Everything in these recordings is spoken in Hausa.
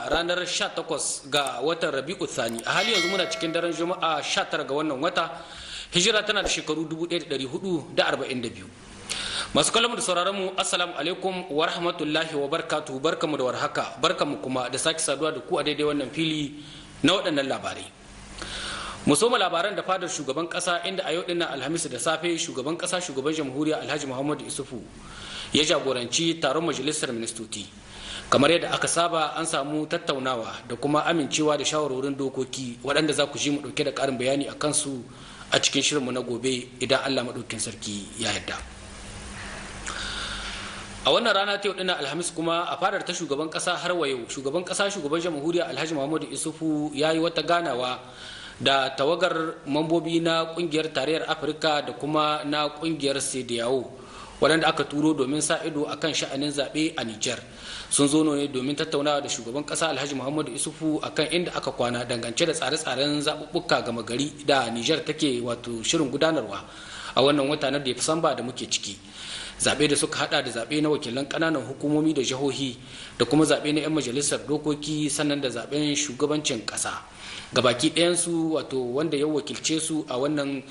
ranar 18 ga watan Rabi'u Thani. A hali yanzu muna cikin daren Juma'a 19 ga wannan wata, hijira tana da shekaru 1442. Masu kallon da sauraron mu, assalamu alaikum wa rahmatullahi wa barkatu. Barkamu da warhaka, barkamu kuma da sake saduwa da ku a daidai wannan fili na waɗannan labarai. Mu soma labaran da fadar shugaban kasa, inda a yau dinnan Alhamis da safe shugaban kasa, shugaban jamhuriya Alhaji Muhammadu Isufu ya jagoranci taron majalisar ministoci. Kamar yadda aka saba, an samu tattaunawa da kuma amincewa da shawarwarin dokoki waɗanda za ku ji mu ɗauke da ƙarin bayani a kansu a cikin shirinmu na gobe, idan Allah maɗaukin sarki ya yarda. A wannan rana ta yau dinnan Alhamis kuma, a fadar ta shugaban kasa har wa yau, shugaban kasa, shugaban jamhuriya Alhaji Muhammadu Isufu ya yi wata ganawa da tawagar mambobi na kungiyar Tarayyar Afirka da kuma na kungiyar CEDEAO, waɗanda aka turo domin sa ido a kan sha'anin zaɓe a Nijar. Sun zo ne domin tattaunawa da shugaban ƙasa Alhaji Muhammadu Isufu akan inda aka kwana dangance da tsare-tsaren zaɓuɓɓuka gama gari da Nijar take wato shirin gudanarwa a wannan wata na Disamba da muke ciki. Zaɓe da suka hada da zaɓe na wakilan ƙananan hukumomi da jihohi, da kuma zaɓe na 'yan majalisar dokoki, sannan da zaɓen shugabancin ƙasa gabaki ɗayansu. Wato wanda ya wakilce su a wannan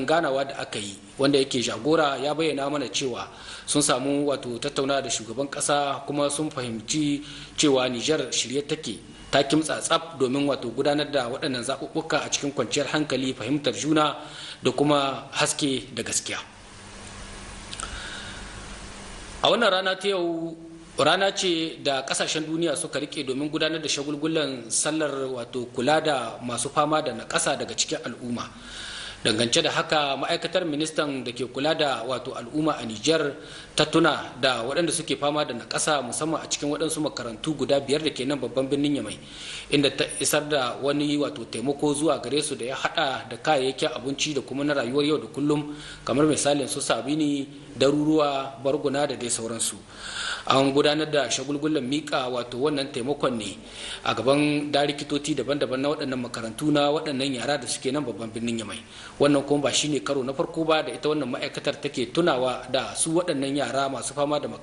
ganawa da aka yi, wanda yake jagora, ya bayyana mana cewa sun samu wato tattaunawa da shugaban ƙasa, kuma sun fahimci cewa Nijar shirye take, ta kimtsa tsaf domin wato gudanar da waɗannan zaɓuɓɓuka a cikin kwanciyar hankali, fahimtar juna da kuma haske da gaskiya. A wannan rana ta yau, rana ce da kasashen duniya suka rike domin gudanar da shagulgulan sallar wato kula da masu fama da nakasa daga cikin al'umma. Dangance da haka, ma'aikatar ministan da ke kula da wato al'umma a Nijar ta tuna da waɗanda suke fama da nakasa, musamman a cikin waɗansu makarantu guda biyar da ke nan babban birnin Yamai, inda ta isar da wani wato taimako zuwa gare su da ya haɗa da kayayyakin abinci da kuma na rayuwar yau da kullum, kamar misalin su sabini, daruruwa, barguna da dai sauransu. An gudanar da shagulgulan mika wato wannan taimakon ne a gaban darikitoci daban-daban na waɗannan makarantu na waɗannan yara da suke nan babban birnin Yamai. Wannan kuma ba shine karo na farko ba da ita wannan ma'aikatar take tunawa da su waɗannan yara masu fama da na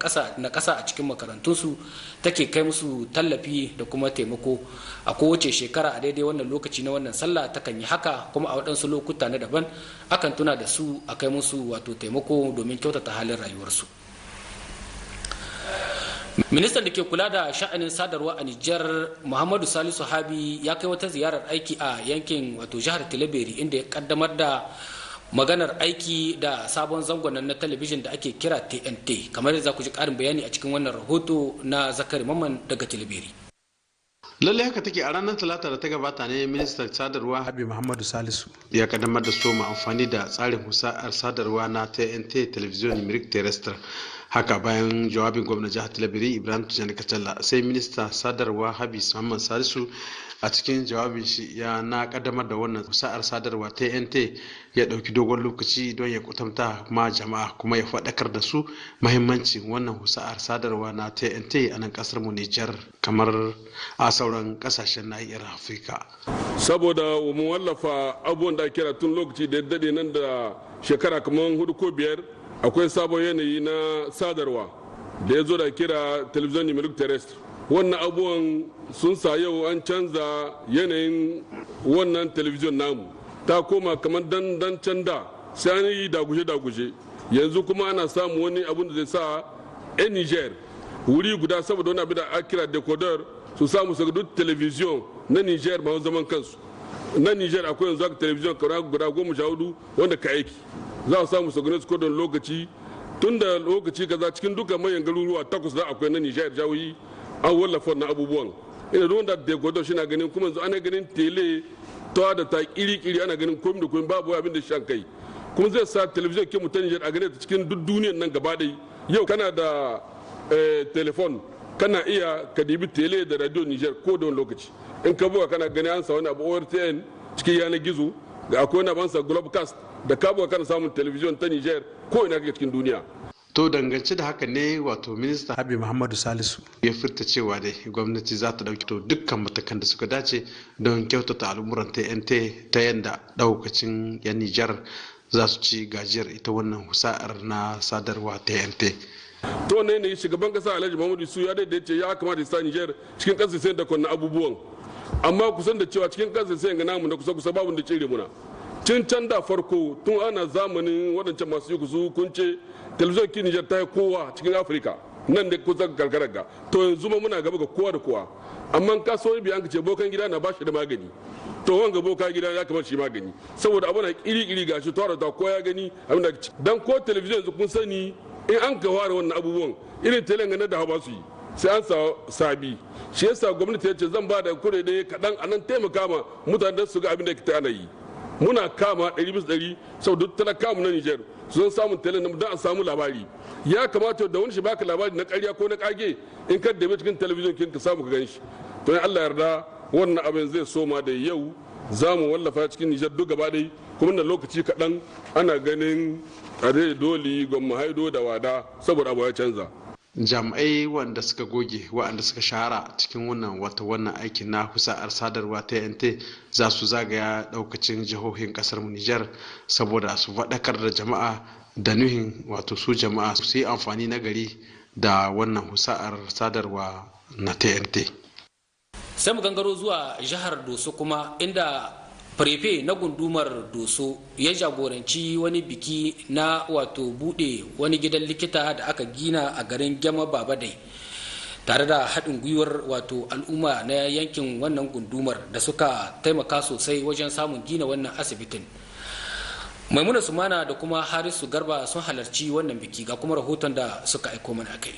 ƙasa a cikin makarantunsu, take kai musu tallafi da kuma taimako. A kowace shekara a daidai wannan lokaci na wannan sallah takan yi haka, kuma a waɗansu lokuta na daban akan tuna da su a kai musu wato taimako domin kyautata halin rayuwarsu. Ministan da ke kula da sha'anin sadarwa a Nijar, Muhammadu Salisu Habi, ya kai wata ziyarar aiki a yankin wato jihar Tilaberi, inda ya kaddamar da maganar aiki da sabon zangon na talabijin da ake kira TNT, kamar yadda za ku ji karin bayani a cikin wannan rahoto na Zakari Mamman daga Tilaberi. Lallai haka take. A ranar Talata da ta gabata ne ministan sadarwa Habi Muhammadu Salisu ya kaddamar da soma amfani da tsarin husa'ar sadarwa na TNT, Télévision Numérique Terrestre. Haka bayan jawabin gwamnan jihar Tilabiri Ibrahim Tijjani Kacalla, sai minista sadarwa Habi Muhammad Salisu a cikin jawabin shi ya na kaddamar da wannan husa'ar sadarwa TNT ya dauki dogon lokaci don ya kwatanta ma jama'a kuma ya faɗakar da su mahimmancin wannan husa'ar sadarwa na TNT a nan kasar mu Nijar, kamar a sauran kasashen nahiyar Afirka. Saboda mu wallafa abubuwan da kira tun lokaci da ya daɗe, nan da shekara kamar 4 ko 5, akwai sabon yanayi na sadarwa da ya zo da kira Télévision Numérique Terrestre. Wannan abubuwan sun sa yau an canza yanayin wannan talabijin namu, ta koma kamar dan can da sai an yi daguje-daguje. Yanzu kuma ana samu wani abun da zai sa 'yan Niger wuri guda, saboda wani abu da ake kira décodeur, su samu su duk television na Niger ba zaman kansu. Na Niger akwai yanzu haka television kamar guda 14 wanda ka aiki. Za a samu su gane su kodon lokaci tun da lokaci kaza cikin duka manyan garuruwa takwas da akwai na Niger, jawoyi, an wallafa wannan abubuwan. Ina duk wanda décodeur shi na ganin, kuma yanzu ana ganin télé ta da ta kiri-kiri, ana ganin komi da komi, babu abin da shan kai. Kuma zai sa television ke mutan Niger a gane ta cikin duk duniyan nan gaba ɗaya. Yau kana da telefon, kana iya ka dibi télé da radio Niger ko da wani lokaci. In ka buga, kana gani an sa wani abu ORTN cikin yanar gizo, da akwai wani abu an sa Globecast, da ka buga kana samun television ta Niger ko ina kake cikin duniya. To, dangance da haka ne wato minista Habi Muhammadu Salisu ya furta cewa dai gwamnati za ta dauki to dukkan matakan da suka dace don kyautata al'amuran TNT, ta yanda daukacin yan Nijar za su ci gajiyar ita wannan husa'ar na sadarwa TNT. To wannan yanayi shugaban kasa Alhaji Muhammadu Isu ya daidai ce ya kamata ya sa Niger cikin kasar sai da kwanna abubuwan, amma kusan da cewa cikin kasar sai ga namu na kusa kusa babu da cire muna tun can da farko, tun ana zamanin waɗancan masu yi su kunce telebijin ki Niger ta yi kowa cikin Afirka nan da kusa karkarar ga. To yanzu ma muna gaba ga kowa da kowa, amma kasuwanci bi an ce bokan gida na bashi da magani. To wanga boka gida ya kamar shi magani, saboda abu na kiri-kiri gashi tara ta kowa ya gani abin da dan ko telebijin yanzu kun sani in an ka ware wannan abubuwan irin telen ga na da ba su yi sai an sa sabi. Shi yasa gwamnati ya ce zan ba da kurede kaɗan a nan taimaka ma mutane don su ga abin da ke ana yi. Muna kama 100% sau duk talaka mu na Niger sun samun telen don a samu labari. Ya kamata da wani shi baka labari na ƙarya ko na ƙage, in ka dabe cikin talabijin kin ka samu ka gan shi. To in Allah yarda wannan abin zai soma da yau, za mu wallafa cikin Niger duk gaba ɗaya, kuma da lokaci kaɗan ana ganin are doli gwamma haido da wada saboda abu ya canza. Jami'ai wanda suka goge, waɗanda suka shahara cikin wannan wata wannan aikin na husa'ar sadarwa ta TNT, za su zagaya daukacin jihohin kasar mu Nijar saboda su faɗakar da jama'a da nuhin wato su jama'a su yi amfani na gari da wannan husa'ar sadarwa na TNT. Sai mu gangaro zuwa jihar Doso kuma, inda préfet na gundumar Doso ya jagoranci wani biki na wato bude wani gidan likita da aka gina a garin Gyama Babadai, tare da haɗin gwiwar wato al'umma na yankin wannan gundumar da suka taimaka sosai wajen samun gina wannan asibitin. Maimuna Sumana da kuma Harisu Garba sun halarci wannan biki, ga kuma rahoton da suka aiko mana akai.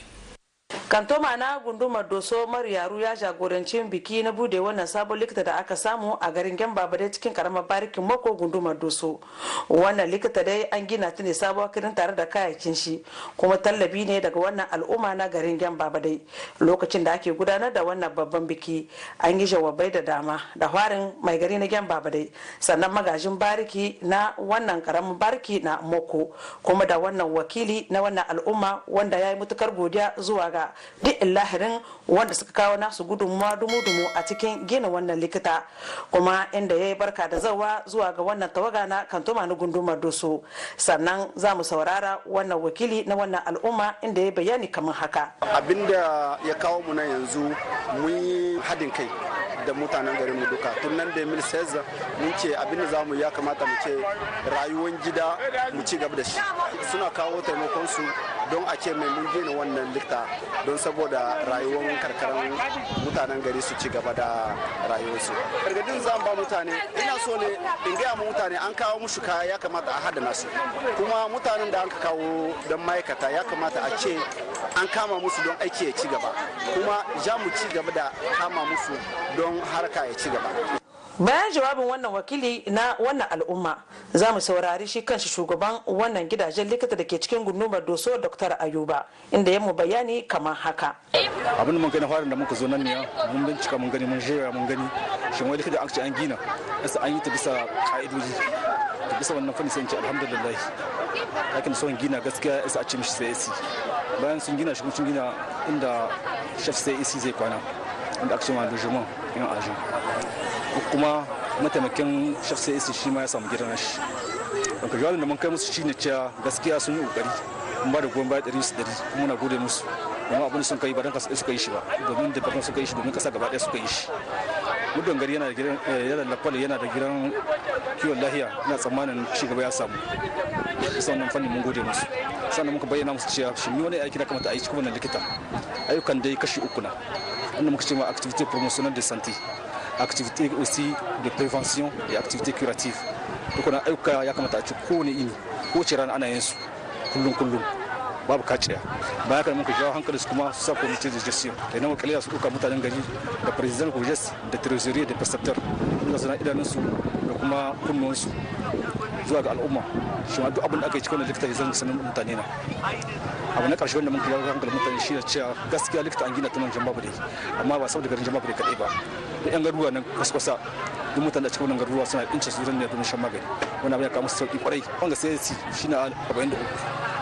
Kantoma na gundumar Doso Mariyaru ya jagoranci biki na bude wannan sabon likita da aka samu a garin Gemba dai cikin karamar barikin Mako, gundumar Doso. Wannan likita dai an gina ta ne sabuwar kirin tare da kayayyakin shi, kuma tallabi ne daga wannan al'umma na garin Gemba dai. Lokacin da ake gudanar da wannan babban biki, an yi jawabai da dama, da farin mai gari na Gemba dai, sannan magajin bariki na wannan karamin bariki na Mako, kuma da wannan wakili na wannan al'umma wanda ya yi matukar godiya zuwa ga duk illahirin wanda suka kawo nasu gudunmuwa dumu-dumu a cikin gina wannan likita, kuma inda ya yi barka da zawa zuwa ga wannan tawaga na kantoma na gundumar Doso. Sannan za mu saurara wannan wakili na wannan al'umma inda ya bayani kamar haka. Abinda ya kawo mu nan yanzu, mun yi haɗin kai da mutanen garin mu duka tun nan 2016. Mun ce abin da zamu ya kamata mu ce rayuwar gida mu ci gaba da shi. Suna kawo taimakon su don a ce mai mun gina wannan likta don saboda rayuwar karkaran mutanen gari su ci gaba da rayuwarsu. Gargadin zan ba mutane, ina so ne in gaya ma mutane an kawo musu kaya, ya kamata a hadana su. Kuma mutanen da an kawo don ma'aikata, ya kamata a ce an kama musu don aiki ya ci gaba, kuma za mu ci gaba da kama musu don harka ya ci gaba. Bayan jawabin wannan wakili na wannan al'umma, za mu saurari shi kanshi shugaban wannan gidajen likita da ke cikin gundumar Doso, Dr Ayuba, inda ya mu bayani kamar haka. Abin da mun kai na farin da muka zo nan ne, mun bincika, mun gani, mun jera, mun gani shin wai likita an ce an gina yasa an yi ta bisa ka'idoji. Ta bisa wannan fanni sai in ce alhamdulillah, lakin son gina gaskiya yasa a ce mishi sai isi. Bayan sun gina shi, sun gina inda chef sai isi zai kwana, inda aka ce ma logement yan agent, kuma mataimakin chef sai isi shi ma ya samu gidan shi. Don ka jawabin da mun kai musu shine cewa gaskiya sun yi kokari, mun ba da goyon baya 100%, kuma muna gode musu, domin abin sun kai ba don kasa suka yi shi ba, domin da bakan suka yi shi, domin kasa gaba ɗaya suka yi shi. Muddin gari yana da gidan, yana da lakwal, yana da gidan kiwon lahiya, ina tsammanin ci gaba ya samu. Bisa wannan fannin mun gode musu. Sannan muka bayyana musu cewa shi wani aiki da kamata a yi cikin wannan likita, ayyukan dai kashi uku na, wanda muka ce ma activité promotionnelle de santé, activité aussi de prévention et activité curative. Duk wannan ayyuka ya kamata a ci kowane ini, kowace rana ana yin su kullum kullum, babu kaciya. Bayan haka muka jawo hankali su kuma su sa comité de gestion da nan wakilai su duka mutanen gari da président cojes da trésorier da percepteur, inda suna idanunsu da kuma kunnuwansu zuwa ga al'umma, shi ma duk abin da aka yi cikin wannan likita ya zan sanin mutane na. Abu na ƙarshe wanda muka jawo hankalin mutane shi ne cewa gaskiya likita an gina ta nan Jamba Bude, amma ba saboda garin Jamba Bude kaɗai ba, da yan garuruwa nan kwasa-kwasa, duk mutane da cikin wannan garuruwa suna ince su ne domin shan magani. Wannan abin ya kawo musu sauƙi kwarai. Wanga sai shi na 43.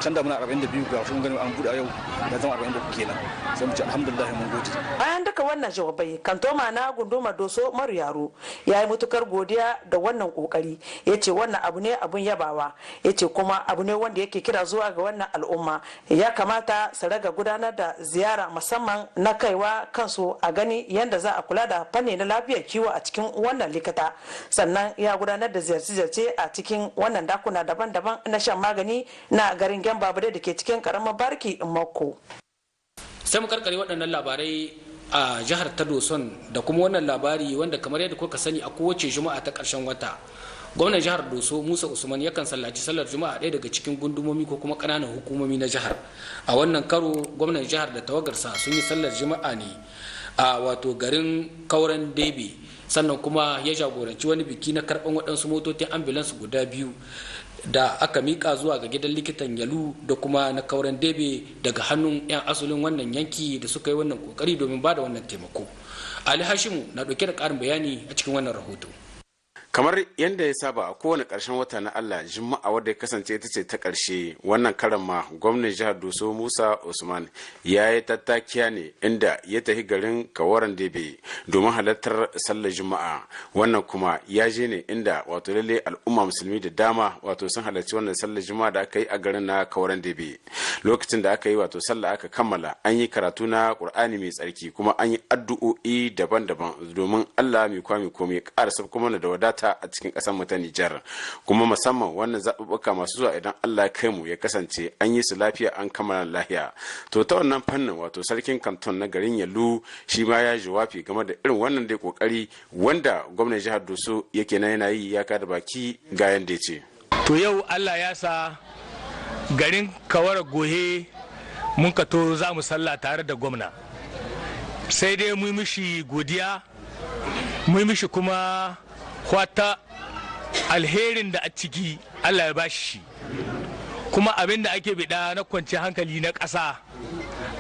Can da muna 42, ga sun gani an buɗe a yau ya zama 43 kenan, sai mu ce alhamdulillah, mun gode. Bayan duka wannan jawabai, kantoma na gunduma Doso Maru Yaro ya yi matukar godiya da wannan kokari. Ya ce wannan abu ne abun yabawa, ya ce kuma abu ne wanda yake kira zuwa ga wannan al'umma, ya kamata su raga gudanar da ziyara musamman na kaiwa kansu a gani yadda za a kula da fanni na lafiyar kiwo a cikin wannan likita. Sannan ya gudanar da ziyarce-ziyarce a cikin wannan dakuna daban-daban na shan magani na garin Gyamba da ke cikin karamar barki Mako. Sai mu karkare waɗannan labarai a jihar ta Doson da kuma wannan labari wanda, kamar yadda kuka sani, a kowace juma'a ta ƙarshen wata gwamnan jihar Doso Musa Usman yakan sallaci sallar juma'a ɗaya daga cikin gundumomi ko kuma ƙananan hukumomi na jihar. A wannan karo gwamnan jihar da tawagarsa sun yi sallar juma'a ne a wato garin Kauran Debe, sannan kuma ya jagoranci wani biki na karɓan waɗansu motocin ambulance guda biyu da aka mika zuwa ga gidan likitan Yalu da kuma na Kauran Debe daga hannun 'yan asalin wannan yanki da suka yi wannan kokari domin ba da wannan taimako. Ali Hashimu na ɗauke da ƙarin bayani a cikin wannan rahoto. Kamar yadda ya saba a kowane ƙarshen wata na Allah, juma'a wadda ya kasance ita ce ta ƙarshe, wannan karan ma gwamnan jihar Doso Musa Usman ya yi tattakiya ne inda ya tafi garin Kawaran Debe domin halartar sallar juma'a. Wannan kuma ya je ne inda wato lalle al'umma musulmi da dama wato sun halarci wannan sallar juma'a da aka yi a garin na Kawaran Debe. Lokacin da aka yi wato sallah aka kammala, an yi karatu na Qur'ani mai tsarki, kuma an yi addu'o'i daban-daban domin Allah mai kwami komai ya ƙara sabko mana da wadata a cikin ƙasar mu ta Nijar, kuma musamman wannan zaɓuɓɓuka masu zuwa, idan Allah ya kai mu, ya kasance an yi su lafiya, an kammala lafiya. To, ta wannan fannin wato sarkin kanton na garin Yalu shi ma ya jawabi game da irin wannan dai kokari wanda gwamnan jihar Doso yake na yana yi. Ya kada baki, ga yanda ya ce. To, yau Allah ya sa garin Kawara Gohe mun ka to za mu sallah tare da gwamna. Sai dai mu mishi godiya, mu mishi kuma kwata alherin da a ciki Allah ya bashi shi, kuma abin da ake bida na kwanciyar hankali na ƙasa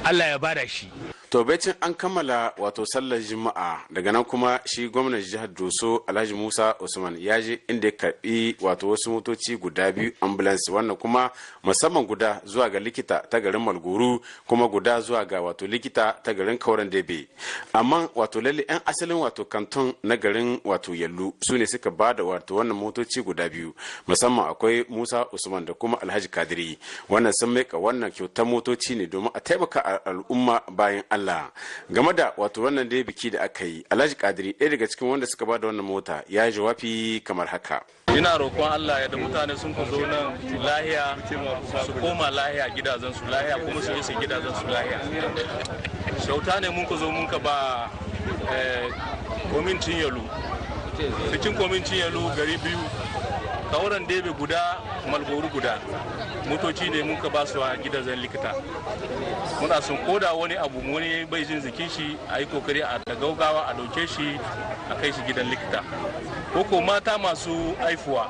Allah ya bada shi. To, baicin an kammala wato sallar juma'a, daga nan kuma shi gwamnan jihar Doso Alhaji Musa Usman ya je inda ya karbi wato wasu motoci guda biyu ambulance, wannan kuma musamman guda zuwa ga likita ta garin Malguru, kuma guda zuwa ga wato likita ta garin Kauran Debe. Amma wato lalle yan asalin wato kanton na garin wato Yallu su ne suka ba da wato wannan motoci guda biyu. Musamman akwai Musa Usman da kuma Alhaji Kadiri. Wannan sun maika wannan kyautar motoci ne domin a taimaka al'umma bayan Allah. Game da wato wannan dai biki da aka yi, Alhaji Kadiri, ɗaya daga cikin wanda suka ba da wannan mota, ya yi jawabi kamar haka. Ina roƙon Allah ya da mutane sun ka zo nan lahiya, su koma lahiya gidajen su lahiya, kuma su isa gidajen su lahiya. Kyauta ne mun ka zo mun ka ba komincin Yalu. Cikin komincin Yalu gari biyu, Kauran Debe guda, Malgoru guda, motoci ne mun ka ba su a gidajen likita. Muna son koda wani abu, wani bai jin jikin shi, a yi kokari a da gaugawa a dauke shi a kai shi gidan likita, ko ko mata masu aifuwa,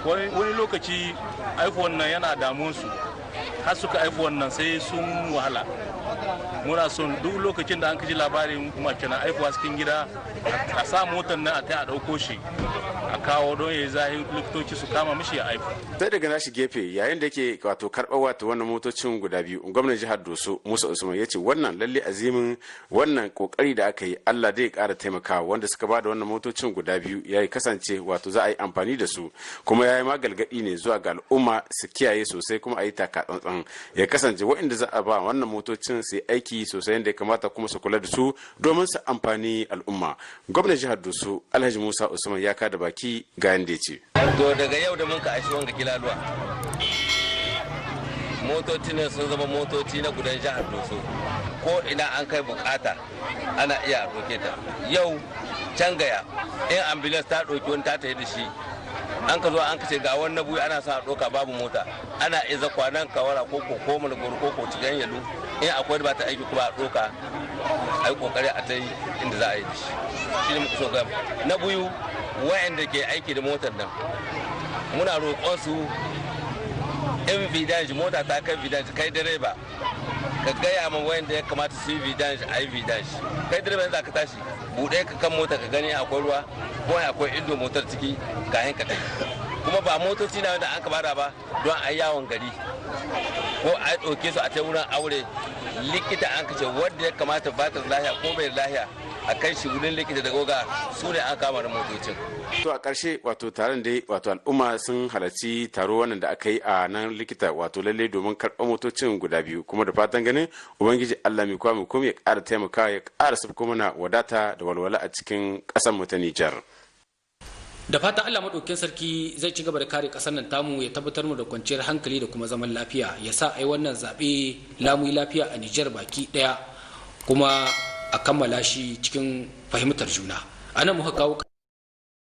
wani lokaci aifuwan nan yana damun su, har suka aifuwan nan sai sun wahala. Muna son duk lokacin da an kaji labarin mace na aifuwa cikin gida, a sa motar nan a ta a dauko shi a kawo don ya zahi, likitoci su kama mishi ya aifu. Sai daga nashi gefe, yayin da yake wato karɓar wato wannan motocin guda biyu, gwamnan jihar Doso Musa Usman ya ce wannan lalle azimin wannan kokari da aka yi, Allah zai ƙara taimakawa wanda suka bada wannan motocin guda biyu, ya kasance wato za a yi amfani da su. Kuma ya yi ma galgadi ne zuwa ga al'umma su kiyaye sosai, kuma a yi taka tsantsan, ya kasance waɗanda za a ba wannan motocin su yi aiki sosai yadda ya kamata, kuma su kula da su domin su amfani al'umma. Gwamnan jihar Doso Alhaji Musa Usman ya kada baki, ga yanda ya ce. To, daga yau da mun ka aishi wanga kilaluwa, motoci ne sun zama motoci na gudan jihar Doso. Ko ina an kai bukata ana iya a ɗauke ta. Yau can gaya in ambulance ta ɗauki wani ta tafi da shi, an ka zo an kace ga wani buyi ana sa a ɗauka, babu mota, ana iza kwanan Kawara ko ko ko Malgoro ko ko cikin Yalu, in akwai ba ta aiki kuma a ɗauka, a yi kokari a ta yi inda za a yi da shi. Shi ne muka so ga na buyu wa'anda ke aiki da motar nan, muna roƙon su, in vidange mota ta kai vidange, kai direba ka gaya ma wayanda ya kamata su yi vidange, a yi vidange. Kai direba yanzu ka tashi Buɗe ka kan mota ka gani akwai ruwa ko akwai ido motar ciki kayan ka tai. Kuma ba motoci na wanda an ka bada ba don a yawon gari ko a ɗauke su a ta wurin aure. Likita an kace wanda ya kamata ba ta lahiya ko bai lahiya a kai shi wurin likita da goga, su ne an kama da motocin. To a ƙarshe, wato taron dai, wato al'umma sun halarci taro wannan da aka yi a nan likita, wato lalle domin karɓar motocin guda biyu, kuma da fatan ganin Ubangiji Allah mai kwa mai komai ya ƙara taimaka, ya ƙara sabko mana wadata da walwala a cikin ƙasar mu ta Nijar. Da fatan Allah maɗaukin sarki zai ci gaba da kare ƙasar nan tamu, ya tabbatar mu da kwanciyar hankali da kuma zaman lafiya, ya sa a yi wannan zaɓe lamuyi lafiya a Nijar baki ɗaya, kuma a kammala shi cikin fahimtar juna. A nan muka kawo